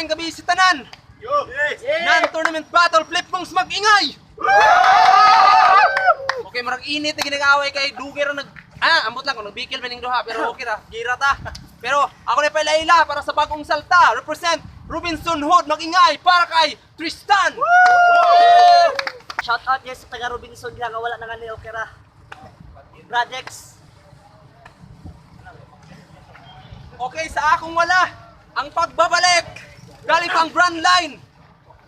Maayong gabi si tanan. Non-tournament battle flip mongs mag-ingay. Okay, marag init na ginag-away kay Duger nag ambot lang kung nagbikil maning duha pero okay ra, gira ta. Pero ako na pa Laila para sa bagong salta. Represent Robinson Hood mag-ingay para kay Tristan. Shout out yes sa taga Robinson lang wala na nga ni okay ra. Bradex. Okay, sa akong wala, ang pagbabalik, galing pang brand line,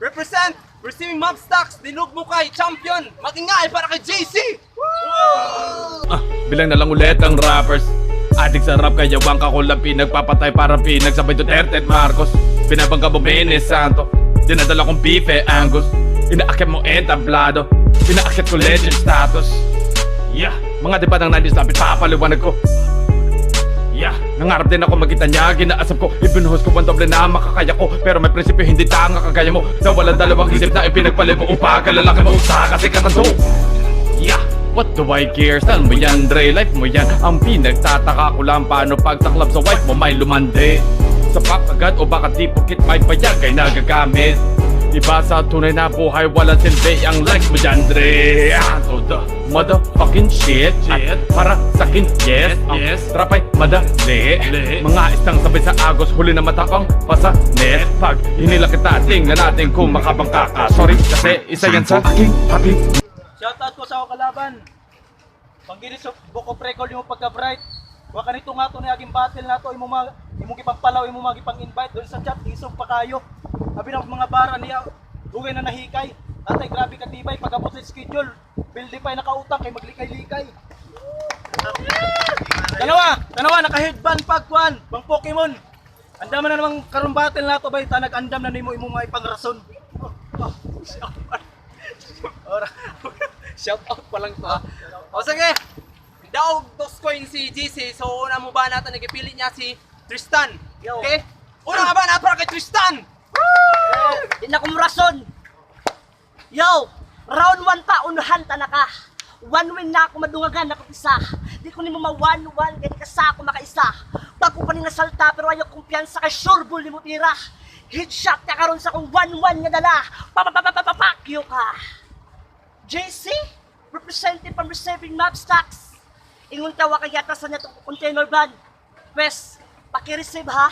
represent, receiving mob stocks, dinug mo kay champion, mag-ingay para kay JC! Bilang na lang ulit ang rappers. Adik sa rap kaya wang kakulapi, nagpapatay para pinagsabay Duterte at Marcos. Binabangga mo Benes Santo, dinadala kong bife Angus. Inaakit mo entablado, inaakit ko legend status. Yeah, mga debat ng 90s lapit, papaliwanag ko. Yeah, nangarap din ako magkita niya, ginaasap ko ibinuhos ko ang doble na makakaya ko. Pero may prinsipyo hindi tanga kagaya mo, na walang dalawang isip na ipinagpalit mo upang kalalaki mo sa kasi katando. Yeah, what do I care? Style mo yan, Dre, life mo yan. Ang pinagtataka ko lang paano pagtaklap sa wife mo may lumande. Sa agad o baka di pukit may payag ay nagagamit. Iba sa tunay na buhay, walang silbi ang likes mo dyan, Dre. So the motherfucking shit. At para sa'kin, yes, trapay madali. Mga istang sabay sa agos, huli na matapang pasanet. Pag hinila kita, tingnan natin kung makabangka ka. Sorry, kasi isa yan sa aking. Shoutout ko sa akong kalaban. Panggilit sa Book of Record yung pagka-bright. Waka nito nga to ni aging battle na to, imong ipagpalaw, imong ipang-invite doon sa chat, isog pa kayo. Abi na mga bara niya, dugay na nahikay. Atay, grabe ka tibay, pag-abot sa schedule. Bildi pa nakautang kay maglikay-likay. Dalawa, naka-headband pagkuhan, bang Pokemon. Andam na namang karong battle na to, bay, tanag-andam na nimo imong mga ipangrason. Shout out pa lang to ha. O sige, daog dos coin si GC, so una mo ba natin nagipili niya si Tristan. Okay? Una nga ba natin para kay Tristan? Di na kumurason. Yo, round 1 pa unahan ta na ka. 1 win na ako madungagan ako isa. Di ko nimo ma-1-1 gani ka sa ako makaisa. Pag ko pa ning nasalta pero ayaw kumpiyansa kay sure bull nimo tira. Headshot ka karon sa akong 1-1 nga dala. Papapapapapakyo ka. JC, representing from receiving mob stocks. Ingon tawa kay yata sa natong container van. Pwes, paki-receive ha.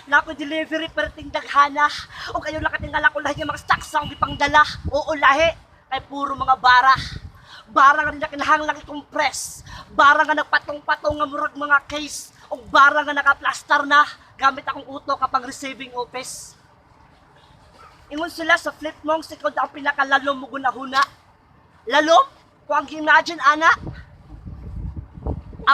Na ako delivery perting daghana. O kayo nakatingala ko lahi ng mga stocks sa akong ipangdala. Oo lahi, kay puro mga bara. Bara nga kinahanglang i-compress. Bara nga nagpatong-patong nga murag mga case. O bara nga nakaplastar na. Gamit akong uto kapag receiving office. Ingon sila sa flip mongs, ikaw ang pinakalalom mo gunahuna. Lalom? Kung ang imagine, ana?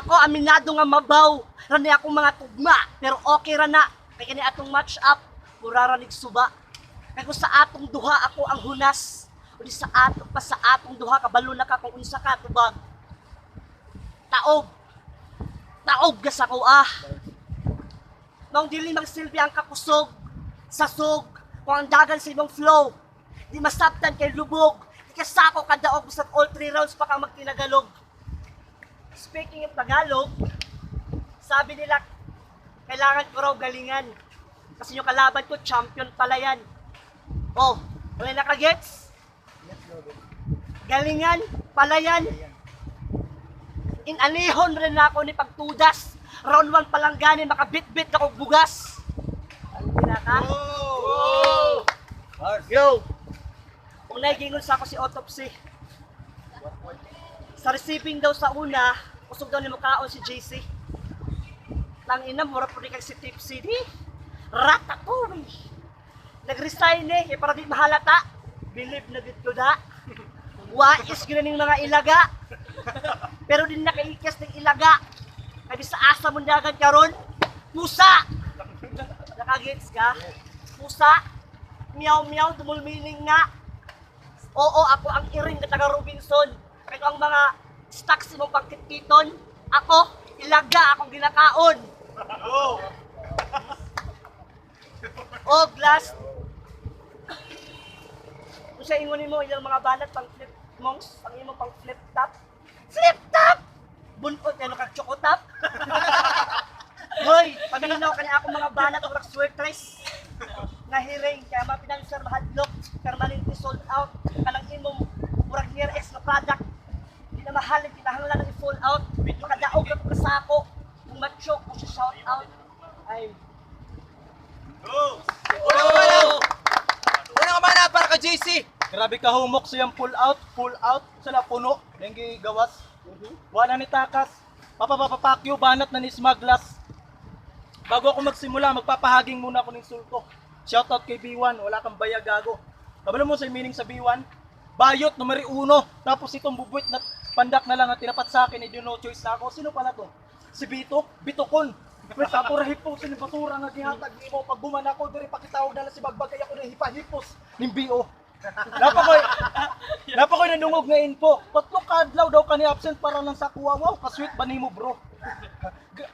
Ako aminado nga mabaw. Rani akong mga tugma, pero okay ra na. Kaya kani atong match up, muraranig suba. Kaya kung sa atong duha ako ang hunas, o di sa atong pa sa atong duha, kabalo na ka kung unsa ka tubag. Taob. Taob gas ako Nung dili magsilbi ang kakusog, sasog, kung ang dagan sa ibang flow, di masabtan kay lubog, di kasako kadaog sa all 3 rounds pa ka magtinagalog. Speaking of Tagalog, sabi nila, kailangan ko raw galingan. Kasi yung kalaban ko, champion pala yan. Oh, wala nakagets? Galingan pala yan. Inanihon rin na ako ni pagtudas. Round 1 pa lang gani, makabit-bit ako bugas. Ano na ka? Yo! Kung naigingon sa ako si Autopsy. Sa receiving daw sa una, usog daw ni makaon si JC. Tangina, mura po rin kag si Tipsy di. Ratatouille. Nag-resign para di mahalata. Believe na dito da. Wais ginaning mga ilaga. Pero din nakaikas ng ilaga. Kaya sa asa mo dagan karon, pusa. Nakagets ka? Pusa. Meow-meow, dumulmiling nga. Oo, ako ang iring na taga Robinson. Kaya ang mga stocks mong pagkititon, ako, ilaga akong ginakaon. Oh, glass. Kung siya ingunin mo, ilang mga banat pang flip monks, ang imong pang flip top. Flip top! Bunot, yan kag chocotop. Hoy, paminaw ka niya ako mga banat o sweatress. nga hearing kaya mga financial mahadlok permanently sold out kanang imong murag near X na product di na mahal kinahanglan ng i-sold out makadaog na po sa ako kung macho kung sa shout out ay Una ka mana para ka JC. Grabe ka humok siyang pull out sila puno dengi gawas. Wala ni takas. Papapapakyo banat na ni smaglas. Bago ako magsimula, magpapahaging muna ako ng sulto. Shoutout kay B1, wala kang bayag gago. Kabalo mo sa meaning sa B1? Bayot numero 1. Tapos itong bubuit na pandak na lang at tinapat sa akin, no choice na ako. Sino pala to? Si Bito, Bitokon. Pwes ako rahipos ni basura nga gihatag nimo pag buman ako diri pakitawag na lang si Bagbagay ako na hipahipos ning BO. Napakoy nanungog nga info. Tatlo ka adlaw daw kani absent para lang sa kuwa. Wow, ka-sweet ba nimo bro?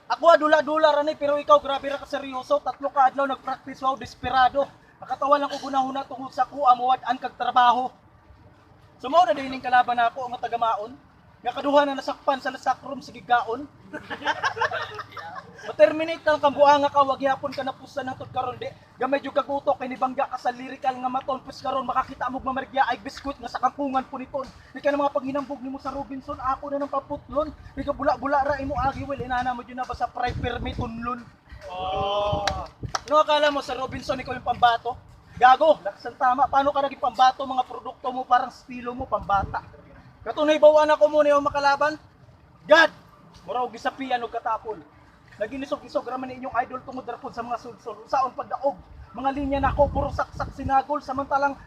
Ako dula-dula ra ni pero ikaw grabe ra ka seryoso. Tatlo ka adlaw nag-practice wow desperado. Nakatawa lang ko gunahuna tungod sa kuwa muwad-an kag trabaho. Sumaw na dining kalaban nako nga taga-maon. Nga kaduha na nasakpan sa sakrom sige gaon. Ma-terminate lang kang buanga ka wag yapon ka napusan ng karon di. Gamay jud kag utok kay nibangga ka sa lyrical nga maton pus karon makakita mo mamarigya ay biskuit nga sa kampungan po niton. Di ka na mga paghinambog nimo sa Robinson ako na ng paputlon. Di ka bula-bula ra imo agi wel inana mo jud na ba sa pride permit unlon. Oh. Ano akala mo sa Robinson ikaw yung pambato? Gago, laksan tama. Paano ka naging pambato mga produkto mo parang estilo mo pambata? Katunay bawaan ako muna yung makalaban. God! Muraw gisapian og katapon. Naginisog-isog raman ni inyong idol tungod ra pod sa mga sulsol. Saon pagdaog. Mga linya nako puro saksak sinagol samantalang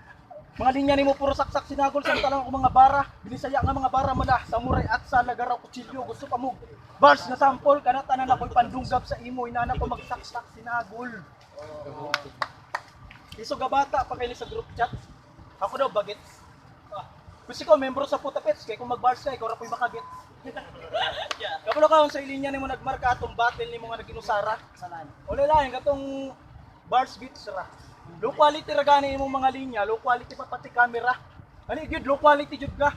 mga linya nimo puro saksak sinagol samantalang ako mga bara. Binisaya nga mga bara mala samurai at sa lagaraw kutsilyo gusto pa mo. Bars na sample kana tanan ako'y pandunggab sa imo inana ko magsaksak sinagol. Isog ga bata pa kay sa group chat. Ako daw bagets. Kasi ko membro sa Putapets kay kung mag-bars ka ikaw ra ko'y makagets. Kapalo ka sa ilinya nimo nagmarka atong battle nimo nga naginusara. salan Wala lang katong bars beats ra. Low quality ra gani imong mga linya, low quality pa pati camera. Ani gyud low quality jud ka.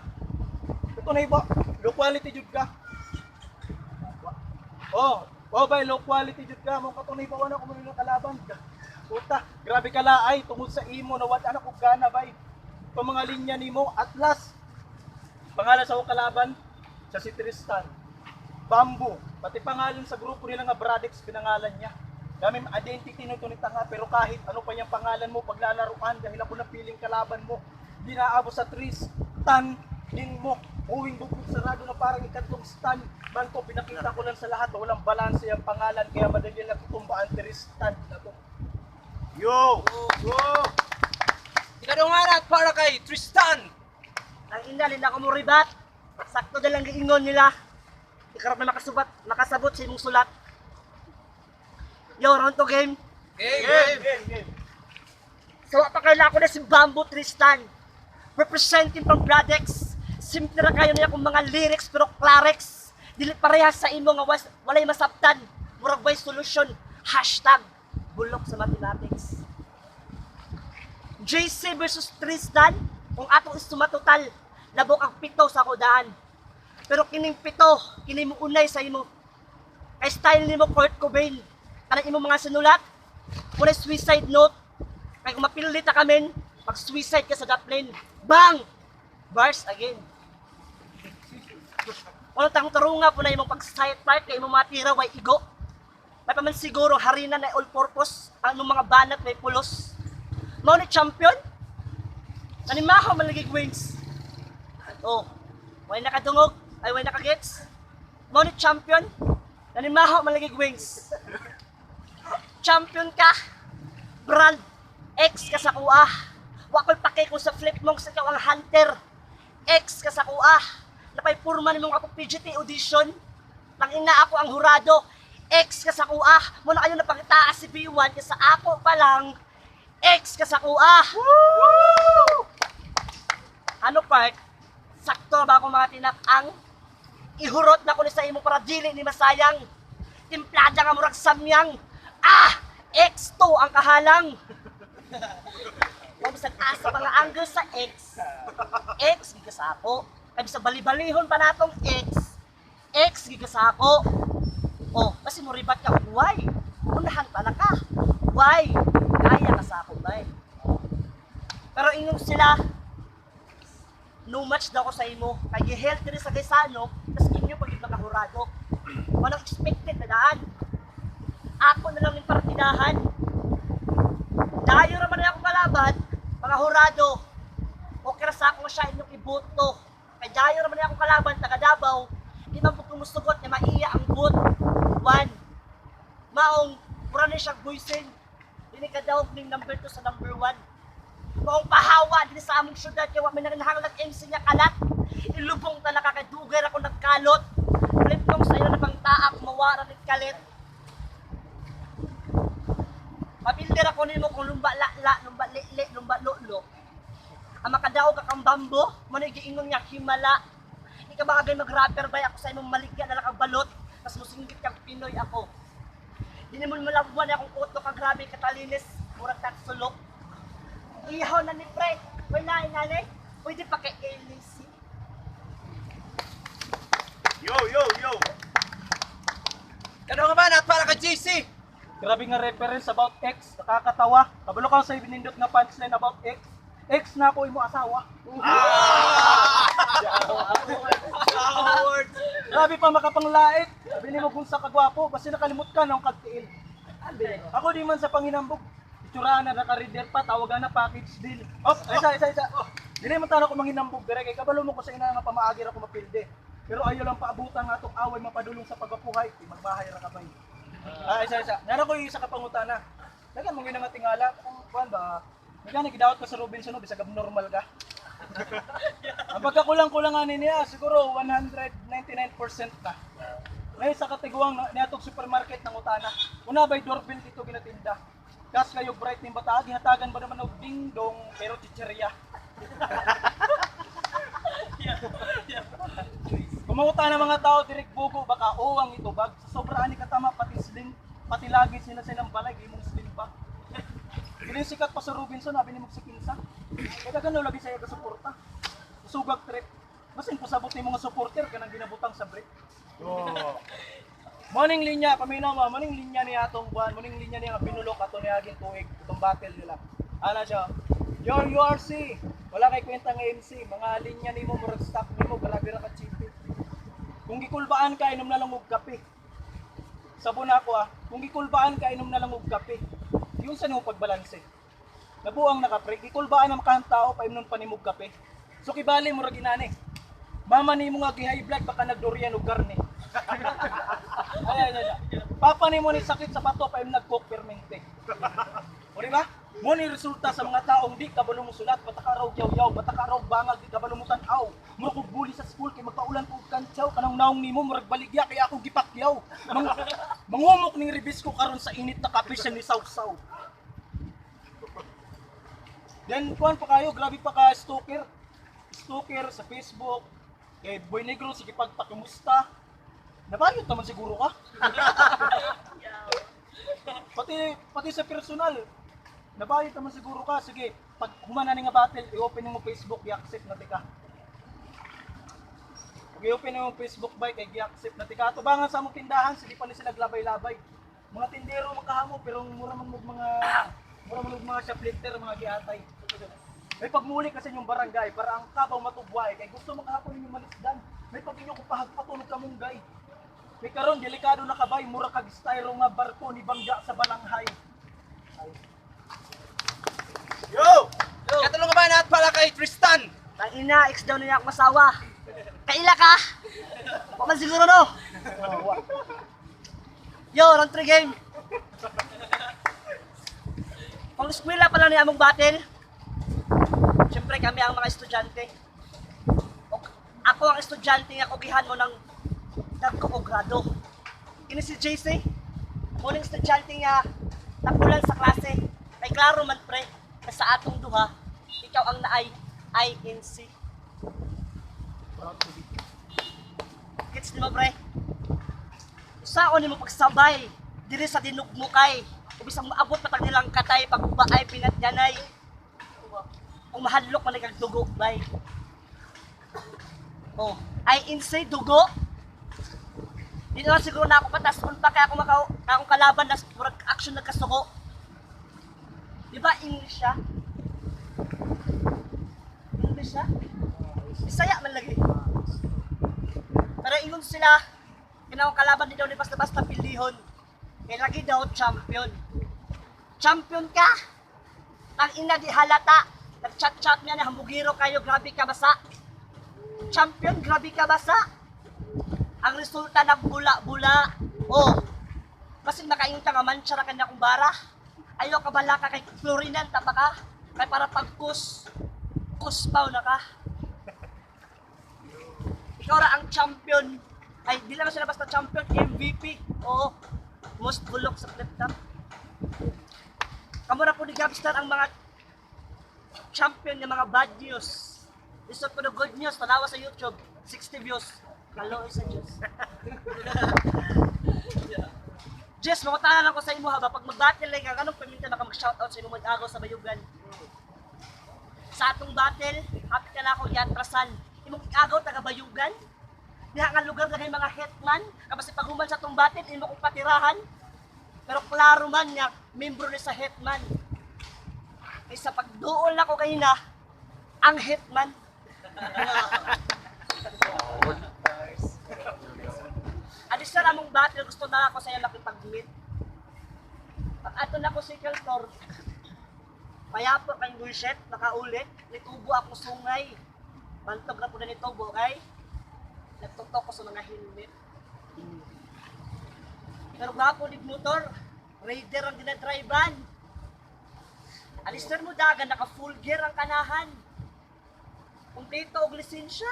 Ito na iba, low quality jud ka. Bay low quality jud ka mo katunay ba wala ko mo nang kalaban. Puta, grabe ka laay tungod sa imo na wala na ko gana bay. Pang mga linya nimo Atlas. Pangalan sa kalaban sa si Tristan. Bamboo, pati pangalan sa grupo nila nga Bradex pinangalan niya. Dami identity nito ni tanga pero kahit ano pa yung pangalan mo paglalaruan dahil ako napiling kalaban mo, di naabot sa Tristan din mo. Uwing bukod sarado na parang ikatlong stand. Man ko pinakita ko lang sa lahat na walang balanse yung pangalan kaya madali lang tumbaan Tristan na to. Yo! Ikaw daw nga para kay Tristan. ang inalin ako mo ribat sakto na lang giingon nila ikarap na makasabot sa imong sulat yo round to game Game. so pakala ko na si Bamboo Tristan representing from Bradex simple ra kayo niya kung mga lyrics pero clarex dili parehas sa imo nga walay masabtan murag way solution #bulok sa mathematics JC versus Tristan kung atong isumatotal labok ang 7 sa kudahan pero kining 7 kini mo unay sa imo kay style nimo Kurt Cobain kanang imo mga sinulat muna suicide note kay kung mapilit ta kamen pag suicide ka sa daplane bang bars again wala tang tarunga po na imong pag-side part kay imong matira way igo may pa man siguro harina na all purpose ang mga banat may pulos mao ni champion nanimahaw malagig wings way nakadungog ay way nakagets mao ni champion nanimahaw malagig wings champion ka brand X ka sa kuha wa ko'y pake ko sa flip mong sa ikaw ang hunter X ka sa kuha napay purma ni mong ako PGT audition nang ina ako ang hurado X ka sa kuha mo na kayo napakitaas si B1 kasi ako pa lang X ka sa kuha ano part sakto ba ako mga tinapang ihurot na ko ni sa imo para dili ni masayang timplada nga murag samyang X2 ang kahalang mabisag asa mga angle sa X gigas ako kaya bisag bali-balihon pa natong X gigas ako kasi mo ribat ka buhay unahan pa na ka Why? Kaya ka sa ako, bay. Pero inyong sila, no match daw ko sa imo. Kaya health rin sa Gaisano, tas inyo pag yung makahurado. Walang expected na daan. Ako na lang yung partidahan. Dayo naman na akong kalaban, mga hurado. Okay na sa ako siya inyong iboto. Kaya dayo naman na akong kalaban, taga Davao. Di man po kumusugot na maiya ang boot. One. Maong, pura na siyang buisin. Dini ka daw ng number 2 sa number 1. Maong pahawa, dini sa among syudad, kaya may nanganahanglag MC niya kalat. Ilubong ta nakakadugay ako nagkalot. Flip-flong sa iyo na bang taak, mawara ng kalit. Mapilder ako nimo kung lumba la, lumba li, lumba lolo. Ang makadaog ka kang bambo, manigiingon nga himala. Ika ba agay mag-rapper bay ako sa imong maligya na nakabalot, tas musinggit kang Pinoy ako. Dini mo malabuan akong uto ka grabe katalinis, murag tatsulok. Iyaw na ni pre, wala inali, pwede pa kay LC. Yo! Kano nga ba, at para kay JC? Grabe nga reference about X, nakakatawa. Kabalo ka sa ibinindot nga punchline about X. X na ako imo asawa. Grabe pa makapanglait. Sabi mo kung sa kagwapo, basta nakalimot ka ng kagtiil. Ako di man sa panginambog. Itsurahan na naka-reader pa, tawagan na package deal. Oh, isa. Dili man tanaw ko manghinambog dire kay kabalo mo ko sa ina nga pamaagir ako mapilde. Pero ayaw lang paabutan nga itong away mapadulong sa pagpapuhay. Magbahay ra kabay. Isa. Nara ko isa ka pangutana. Dagan mo nga tingala kung kuan ba. Nagana gidawat ka sa Robinson no bisag abnormal ka. Ang pagkakulang-kulangan niya siguro 199% na. May sa katiguang niatog supermarket ng utana. Una bay doorbell dito ginatinda. Gas kayo bright ning bata, gihatagan ba naman og ding dong pero chicheria. Kumunguta na mga tao direk bugo baka ang itubag. Sa sobraan ni katama pati sling, pati lagi sila silang balay imong sling ba. Kini sikat pa sa Robinson abi ni mo si Kinsa. Kaya gano lagi saya ka suporta. Sugag trip. Basin pasabot ni mga supporter kanang ginabutang sa break. Morning linya paminaw mo, morning linya ni atong buwan, morning linya ni nga binulok ato ni aging tuig itong battle nila. Ana siya. Your URC. Wala kay kwenta nga MC, mga linya nimo murag stock nimo grabe ra ka chipit. Kung gikulbaan ka inom na lang og kape. Sabon ako kung gikulbaan ka inom na lang og kape. Yung sa nimo pagbalanse. Nabuang nakapre, gikulbaan ang makahang tao pa imnon panimog kape. So kibali mo ra ginani. Mama nimo nga gi-high blood baka nagdurian og garne. Ay. Papa nimo ni sakit sa bato pa im nag-coke permente. O di ba? Mo ni resulta sa mga taong di kabalo mo sulat, batakaraw yaw-yaw, batakaraw bangag di kabalo mo tan-aw. Murag og bully sa school kay magpaulan ko og kantsaw kanang naong nimo murag baligya kay ako gipakyaw. Mangumok ning ribis ko karon sa init na kape siya ni saw-saw. Then kuan pa kayo, grabe pa ka stalker. Stalker sa Facebook. Kay Boy Negro sige pagpakumusta. Nabayot naman siguro ka. pati sa personal. Nabayot naman siguro ka. Sige, pag humana ni nga battle, i-open mo Facebook, i-accept na tika. Pag i-open mo Facebook ba, kay i-accept na tika. Tubangan sa among tindahan, sige pa ni sila glabay-labay. Mga tindero makahamo, pero mura man mo mga shoplifter, mga giatay. May pagmuli kasi yung barangay para ang kabaw matubway kay gusto makahapon ninyo malisdan. May pag inyo kung pahagpatulog ka munggay. May karon delikado na kabay mura kag styro nga barko ni bangga sa balanghay. Yo! Katulong ka ba na at para kay Tristan? Tangina, ex daw niya ako masawa. Kaila ka? Wa man siguro no. Yo, round 3 game. Pang eskwela pa lang ni among battle. Siyempre kami ang mga estudyante. Ako ang estudyante nga kugihan mo ng nagkukogrado. Kini si JC, muling estudyante nga nakulan sa klase. Kay klaro man pre, na sa atong duha, ikaw ang naay INC. Gets di mo pre? Usaon nimo pagsabay diri sa dinugmukay. Ubisang maabot patag nilang katay pagbaay pinatyanay. Kung mahadlok man nagdugo, bay. Oh, INC dugo. Di na siguro na ako patas kung pa kaya ako akong kalaban na purag action nagkasuko. Di ba English siya? English siya? Bisaya man lagi. Pero ingon sila, kinawang kalaban ni daw ni basta-basta pilihon. Kaya lagi daw champion. Champion ka! Ang ina di halata. Nag-chat-chat niya na hambugiro kayo, grabe ka basa. Champion, grabe ka basa. Ang resulta ng bula-bula. Oh, kasi nakaingon ka nga mancha na kanya kong bara. Ayaw ka bala ka kay Florinan, tapa ka. Kay para pag-kus. Kuspaw na ka. Ikaw ra ang champion. Ay, di lang sila basta champion, MVP. Oo, most bulok sa flip-top. Kamu na po ni Gabstar ang mga champion ng mga bad news. Lisod po ng good news, tanawa sa YouTube, 60 views. Kalo isa Diyos. Jess, makutanan lang ko sa imo ha, pag mag-battle like, anong paminta na ka mag-shoutout sa imo mag-agaw sa Bayugan? Sa atong battle, happy ka na akong yatrasan. Imong agaw taga Bayugan? Diha nga lugar na mga hetman, kapag pag human sa atong battle, imo kong patirahan. Pero klaro man niya, membro ni sa hetman. Kaysa pagduol na ko kayo na, ang hetman. Alis na namong battle, gusto na ako sa'yo makipag-meet. Pag ato na ko si Keltor, payapo kayong bullshit, nakaulit, nitubo ako sungay. Bantog na po na nitubo, okay? Nagtutok ko sa mga helmet. Pero gwapo ni motor, raider ang dinadrivean. Alister mo dagan, naka full gear ang kanahan. Kumpleto og lisensya,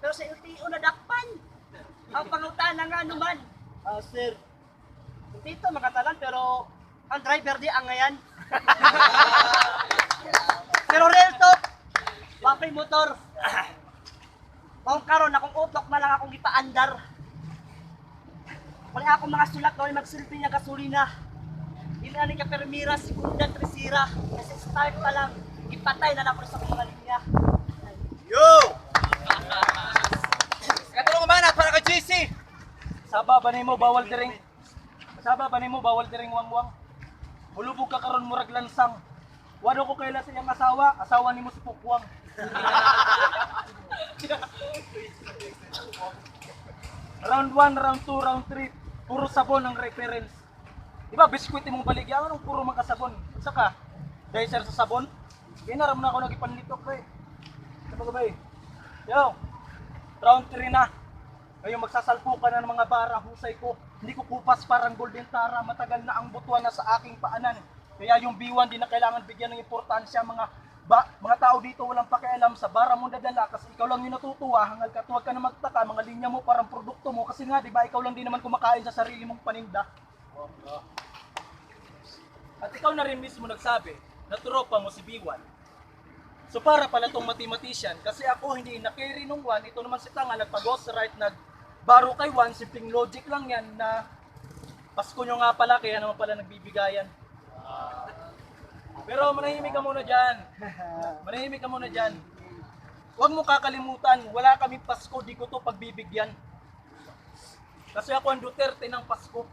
pero sa LTO na dakpan. Ang pangutana nga naman, sir, kumpleto makatalan pero ang driver di ang ngayan. Pero real talk, wapay motor. Kung karon akong utok na lang akong ipaandar. Wala akong mga sulat na magsilbi niya gasolina. Hindi na ka permira, segunda, tresira. Kasi start pa lang, ipatay na ako sa mga linya. Yo! Katulong manat para kay JC! Saba ba nimo bawal diring? Saba ba nimo bawal diring wangwang? Mulubog ka karon murag lansang. Wado ko kaila sa iyang asawa nimo si Pukwang. Round 1, round 2, round 3, puro sabon ang reference. Di ba, biskwit imong baligyan, anong puro makasabon? Saka, dahil sir sa sabon, inaram na ako nagipanlitok ko eh. Ano ba eh? Yo, round 3 na. Ngayon magsasalpo ka na ng mga bara, husay ko. Hindi ko kupas parang golden tara, matagal na ang butuan na sa aking paanan. Kaya yung B1 di na kailangan bigyan ng importansya, mga tao dito walang pakialam sa bara mo dadala kasi ikaw lang yung natutuwa, hangal ka, tuwag ka na magtaka, mga linya mo parang produkto mo kasi nga, di ba, ikaw lang din naman kumakain sa sarili mong paninda. At ikaw na rin mismo nagsabi na tropa mo si B1. So para pala tong mathematician, kasi ako hindi na-carry nung 1, ito naman si Tanga, nagpag-ghost right, nagbaro kay 1, simpleng logic lang yan na Pasko nyo nga pala, kaya naman pala nagbibigayan. Pero manahimik ka muna dyan. Manahimik ka muna dyan. Huwag mo kakalimutan, wala kaming Pasko, di ko to pagbibigyan. Kasi ako ang Duterte ng Pasko.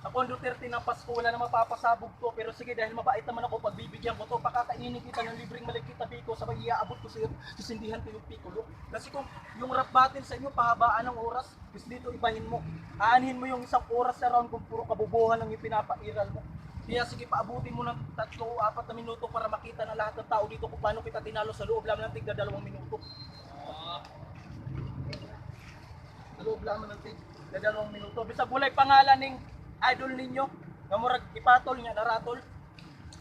Ako ang Duterte ng Pasko, wala na mapapasabog to. Pero sige, dahil mabait naman ako, pagbibigyan ko to, pakakainin kita ng libreng maligkita biko, sabay iaabot ko sa iyo, sisindihan ko yung pikulo. Kasi kung yung rap battle sa inyo, pahabaan ng oras, bis dito ibahin mo. Aanhin mo yung isang oras sa round kung puro kabubuhan lang yung pinapairal mo. Kaya sige, paabutin mo ng 3 o 4 na minuto para makita na lahat ng tao dito kung paano kita tinalo sa loob lang ng tigda 2 minuto. Sa loob lang ng tigda 2 minuto. Bisag bulay pangalan ng idol ninyo, nga murag ipatol niya, naratol,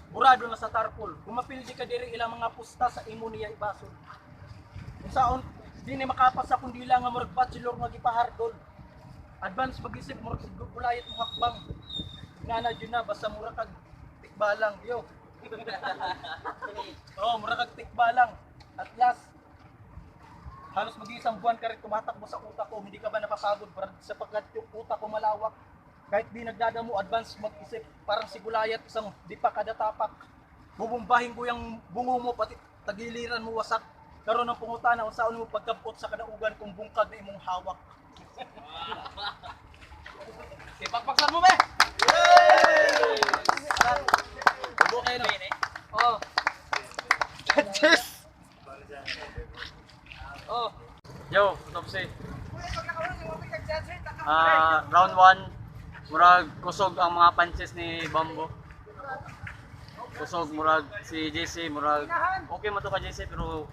burado na sa tarpol. Kung mapildi ka diri ilang mga pusta sa imo niya ibasol. Kung saon, di ni makapasa kundi lang nga murag bachelor nga gipahardol. Advance mag-isip, murag siguro bulayat mo hakbang. Nana dyan na, basta mura kag tikbalang. Yo. Oo, mura kag tikbalang. At last, halos mag-iisang buwan ka rin tumatakbo sa utak ko. Hindi ka ba napapagod? Sapagkat yung utak ko malawak. Kahit di nagdadamo, advance mag-isip. Parang sigulayat, isang di pa kada tapak. Bubumbahin ko yung bungo mo, pati tagiliran mo wasak. Karoon ng pungutana, kung saan mo pagkapot sa kadaugan kung bungkag na imong hawak. Ipagpaksan mo, be! Bubo kayo na. Round 1, murag kusog ang mga punches ni Bambo. Kusog murag si JC, murag okay man to ka JC pero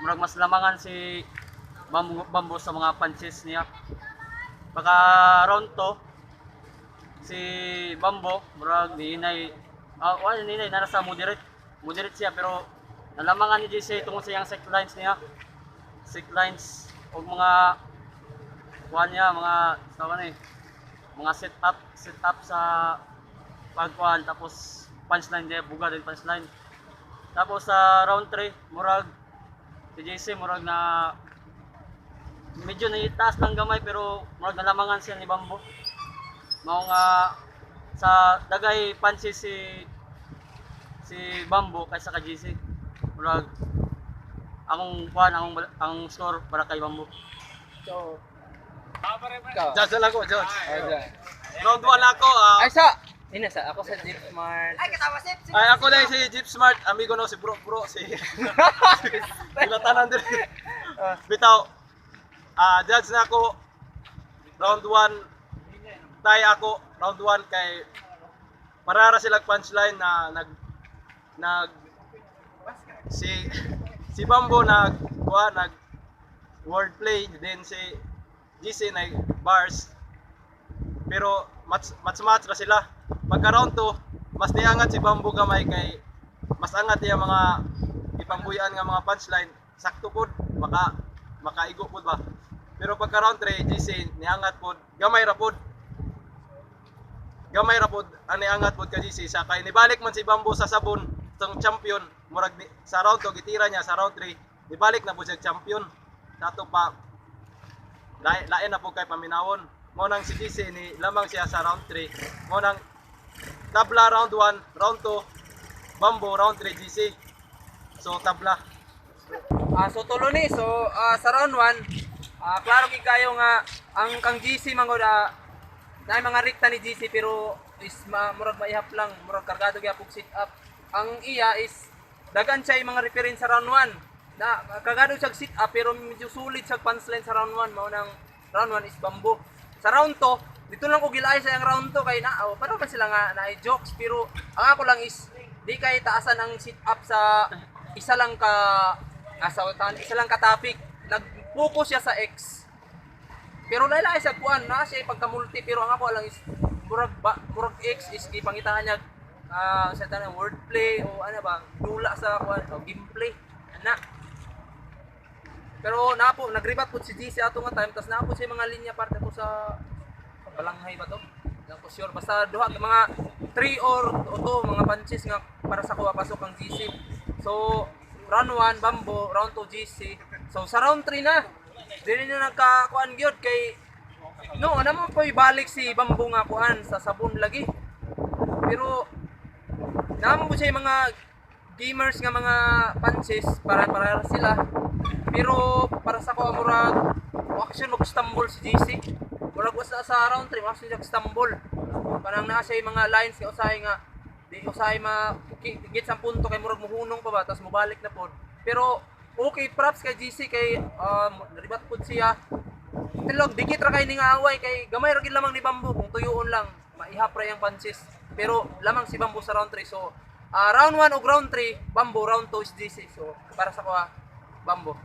murag mas lamangan si Bambo sa mga punches niya. Pagka round 2, si Bambo murag ninay ninay nasa moderate siya pero nalamangan ni JC tungkol sa iyang sick lines niya. Sick lines o mga kuha niya, mga set up sa pagkuhan, tapos punchline niya, buga din punchline. Tapos sa round 3, murag si JC murag na medyo naitaas ng gamay pero murag nalamangan siya ni Bambo. Mao nga sa dagay punches si Bambo kaysa ka JC. Murag ang score para kay Bambo. So, Judge lang ako, Judge. okay. Round 1 ako. Ay, ako sa Jeep Smart. Ay, kasama si Ako lang si Jeep Smart, amigo no si Bro, si Ilatanan din. Bitaw. Judge na ako. Round 1 tie ako. Round 1 kay parara silang punchline na si Bambo nag wordplay din si GC na bars pero match ra sila. Pagka round 2 mas niangat si Bambo gamay kay mas angat yung mga ipangbuyan nga mga punchline sakto pod makaigo pod ba. Pero pagka round 3 GC niangat pod gamay ra pod ani angat pod ka GC sa kay nibalik man si Bambo sa sabon tong champion murag sa round 2 gitira niya sa round 3 nibalik na po siya champion dato pa lain na po kay paminawon mo nang si GC ni lamang siya sa round 3 mo nang tabla round 1 round 2 Bambo round 3 GC so tabla. So tulo ni sa round 1 klaro gid kayo nga ang kang GC mangod na mga rekta ni GC pero is murag maihap lang murag kargado gyapon sit up. Ang iya is dagan siya yung mga reference sa round 1 na kagado siya sit up pero medyo sulit siya punchline sa round 1 mao nang round 1 is Bambo. Sa round 2 dito lang ko gilay sa yung round 2 kay para man sila nga na jokes pero ang ako lang is di kay taasan ang sit up sa isa lang ka topic. Nag-focus siya sa X. Pero lailay sa kuan na siya pagka-multi pero ang ako lang is murag X is ipangitaan niya sa tanang wordplay o ano ba dula sa kuan o gameplay ana. Pero nagribat po si GC ato nga time tas napo siya mga linya parte ko sa balanghay ba to? Lang ko sure basta duha mga 3 or 2 mga punches nga para sa kuha pasok ang GC. So round 1 Bambo, round 2 GC. So sa round 3 na dili na nagkakuan gyud kay naman po ibalik si Bambo nga kuan sa sabon lagi. Pero naman po siya mga gamers nga mga punches para sila. Pero para sa ko murag action mag-stumble si GC. Murag wasa sa round 3 action mag-stumble. Parang naa siya mga lines nga usahay nga di usahay git sa punto kay murag muhunong pa ba tas mobalik na pod. Pero okay props kay GC kay naribat pod siya. Tilog dikit ra kay ning away kay gamay ra gid lamang ni Bambo kung tuyoon lang maihap ra yang punches. Pero lamang si Bambo sa round 3 so round 1 o round 3 Bambo, round 2 is GC. So para sa ko Bambo.